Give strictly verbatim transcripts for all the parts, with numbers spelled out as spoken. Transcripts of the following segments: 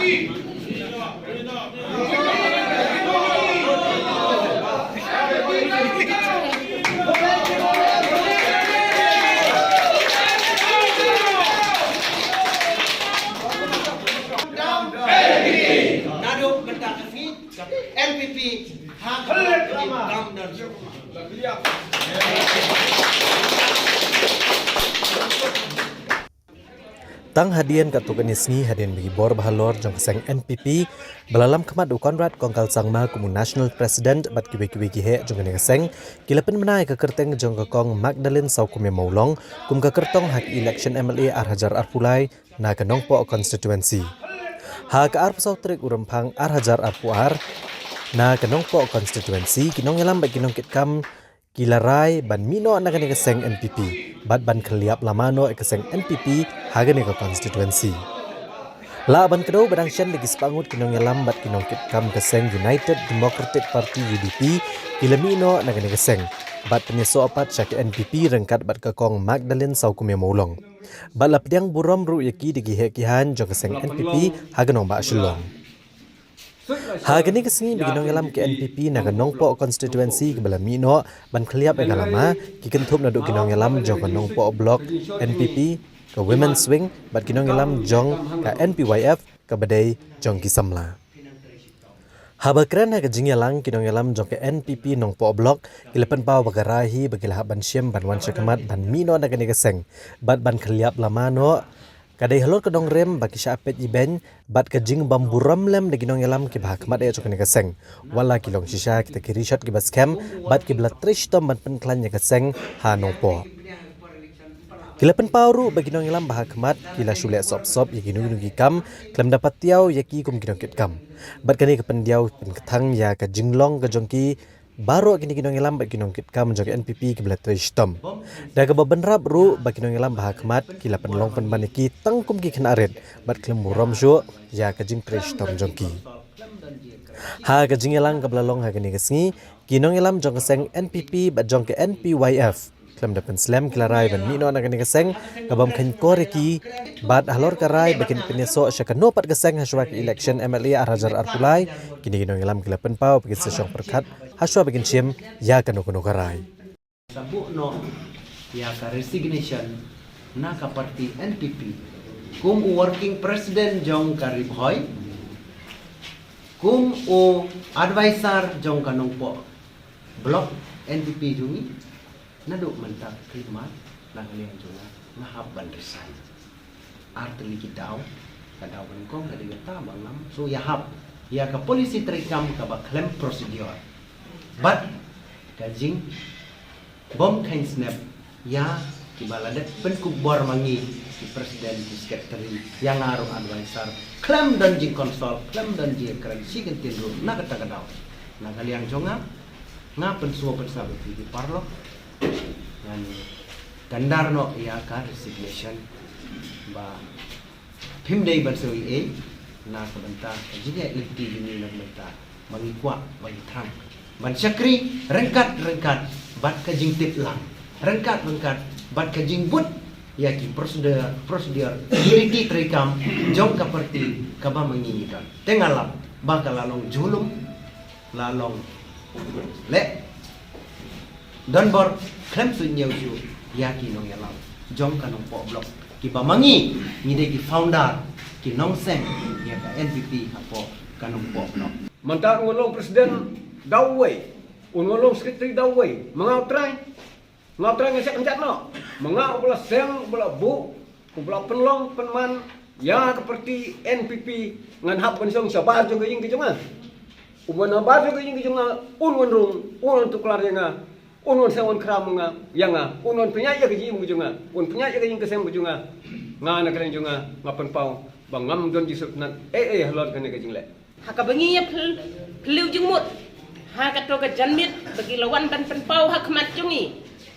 Naduh mynta ka sngi, N P P ha ka kam don. Tang hadien katto katne sngi hadien ba ki bor ba halor jong ka seng N P P ba la lam khmat u Conrad Kongkal Sangma kum u National President bad kiwei kiwei ki heh jong kane ka seng ki la pynbna ïa ka kyrteng jong ka Kong Magdalene Sawkmie Mawlong kum ka kyrtong ha ka election M L A ar hajar arphew lai na ka Nongpoh constituency. Ha ka arphew saw tarik u Rymphang ar hajar arphew ar na ka Nongpoh constituency ki nongïalam bad ki nongkitkam ki la rai ban mih noh na kane ka seng N P P bad ban khyllap lama noh ïa ka seng N P P ha kane ka constituency. Lah ban kdew ba dang shen da ki spah ngut ki nongïalam bad ki nongkitkam ka seng United Democratic Party U D P ki la mih noh na kane ka seng bad pynïasoh pat sha ka N P P ryngkat bad ka Kong Magdalene Sawkmie Mawlong. Bad la pdiang burom ruh ïa ki da ki heh ki haiñ jong ka seng N P P ha ka nongbah Shillong. Ha kane ka sngi ba ki nongïalam ka N P P na ka Nongpoh constituency kaba la mih noh ban khyllap ïa ka lama ki kynthup naduh ki nongïalam jong ka Nongpoh Block N P P, ka Women's Wing bad ki nongïalam jong ka N P Y F kaba dei jong ki samla. Haba kren ha ka jingïalang ki nongïalam jong ka N P P Nongpoh Block ki la pynpaw ba ka rai hi ba ki la hap ban shim ban wan sha khmat ban mih noh na kane ka seng bad ban khyllap lama noh ka dei halor ka nongrim ba ki shah peit ibeiñ bad ka jingbym burom lem da ki nongïalam kiba ha khmat eh jong kane ka seng. Wat la ki long shisha kita ki rishot kiba skhem bad kiba la trei shitom ban pynkhlaiñ ïa ka seng ha Nongpoh. Ki la pynpaw ruh ba ki nongïalam ba ha khmat ki la shu leh sop sop ïa kino kino ki kam khlem da patiaw ïa ki kum ki nongkitkam. Bad kane ka pyndiaw pynkthang ïa ka jinglong ka jong ki baroh kine ki nongïalam bad ki nongkitkam jong ka N P P kiba la trei shitom. Da kaba bynrap ruh ba ki nongïalam ba ha khmat ki la pynlong pynban ïa ki tang kum ki khynnah rit bad khlem burom shuh ïa ka jingtrei shitom jong ki. Ha ka jingïalang kaba la long ha kane ka sngi ki nongïalam jong ka seng N P P bad jong ka N P Y F khlem da pynslem ki la rai ban mih noh na kane ka seng kabym kheiñ kor ïa ki bad halor ka rai ba kin pynïasoh sha kano pat ka seng hashwa ka election M L A ar hajar arphew lai. Kine ki nongïalam ki la pynpaw ba kin sa shong pyrkhat hashwa ba kin shim ïa kano kano ka rai. Sa buh noh ïa ka resignation na ka party N P P kum u working president jong ka Ri Bhoi, kum u advisor jong ka Nongpoh Block N P P jong ngi. Naduh mynta ka khyllipmat na ka liang jong nga, nga hap ban resign. Ar tylli ki daw, ka daw ba nyngkong ka dei kata ba ngam shu ïahap ïa ka policy treikam kaba khlem procedure bad ka jingbym kheiñ snep ïa kiba la dep pynkup bor ma ngi ki president, ki secretary, ïa nga ruh advisor, khlem don jingconsult, khlem don jingkren shi kyntien ruh na kata ka daw. Na ka liang jong nga, nga pynsngew pynsngew ïa phi ki paralok, ngan kyndar noh ïa ka resignation ba phim dei ban sngewthuh ei ei. Na ka bynta ka jingïaid lynti jong ngi, na ka bynta ba ngi kwah ba ngi thrang ban shakri ryngkat ryngkat bad ka jingtip lang, ryngkat ryngkat bad ka jingbud ïa ki procedure, procedure, ki riti treikam jong ka party kaba ma ngi ngi don. Te nga lap ba ka la long jhur lum, la long leh donbor, khlem suidñiew shuh ïa ki nongïalam jong ka Nongpoh Block kiba ma ngi ngi dei ki founder, ki nongseng ïa ka N P P hapoh ka Nongpoh Block. Mynta un long president da uwei, un long secretary da uwei, ma nga u trai. Nga u trai nga seng kynjat noh. Ma nga uba la seng, uba la buh, uba la pynlong pynman ïa ka party N P P, ngan hap ban shong shabar jong ka ïing ka jong nga. Uba nabar jong ka ïing ka jong nga, un wan rung, un wan tuklar ïa nga, un wan seng wan khram nga, ïa nga, un wan pynïaid ïa ka jingim ka jong nga, un pynïaid ïa ka ïing ka sem ka jong nga. Nga na ka liang jong nga, nga pynpaw ba ngam don jingsngewtynnat ei ei halor kane ka jingleh. Ha kaba ngi ïa phyl-, phylliew jingmut ha kato ka janmiet ba ki la wan ban pynpaw ha khmat jong ngi,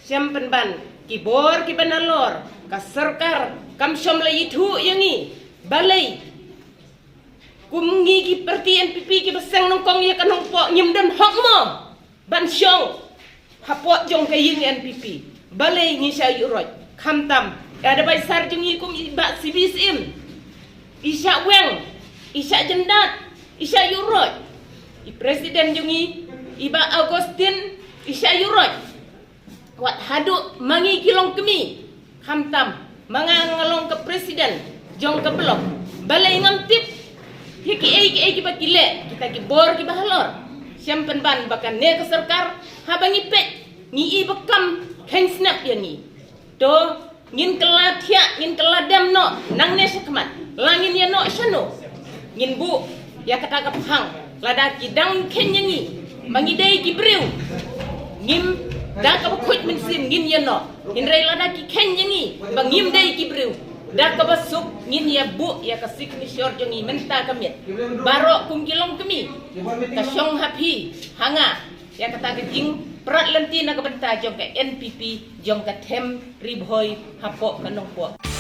shem pynban ki bor kiba nalor, ka sorkar kam shym la ithuh ïa ngi. Balei kum ngi ki party N P P kiba seng nyngkong ïa ka Nongpoh ngim don hok mo ban shong hapoh jong ka ïing N P P? Balei ngi shah ïuh roit? Khamtam ka advisor jong ngi kum i Bah C B Syiem, i shah weng I shah jyndat, i shah ïuh roit. I president jong ngi, i Bah Augustine, i shah ïuh roit. Wat haduh ma ngi ki longkmie, khamtam ma nga, nga long ka president jong ka block. Balei ngam tip ïa kiei kiei kiba ki leh kita ki bor kiba halor. Shem pynban ba kane ka sorkar, haba ngi peit, ngi i ba kam kheiñ snap ïa ngi. To, ngin kylla thiah, ngin kylla dem noh nangne shakhmat. La ngin ïa noh shano? Ngin buh ïa kata ka phang. Lada ki dang kheiñ ïa ngi ba ngi dei ki briew, ngim, da kaba khuid mynsiem ngin ïa noh. Hynrei lada ki kheiñ ïa ngi ba ngim dei ki briew, da kaba suk ngin ïa buh ïa ka signature jong ngi mynta ka miet. Baroh kum ki longkmie, ka shong ha phi, ha nga, ïa kata ka jingprat lynti na ka bynta jong ka N P P, jong ka them Ri Bhoi hapoh ka Nongpoh.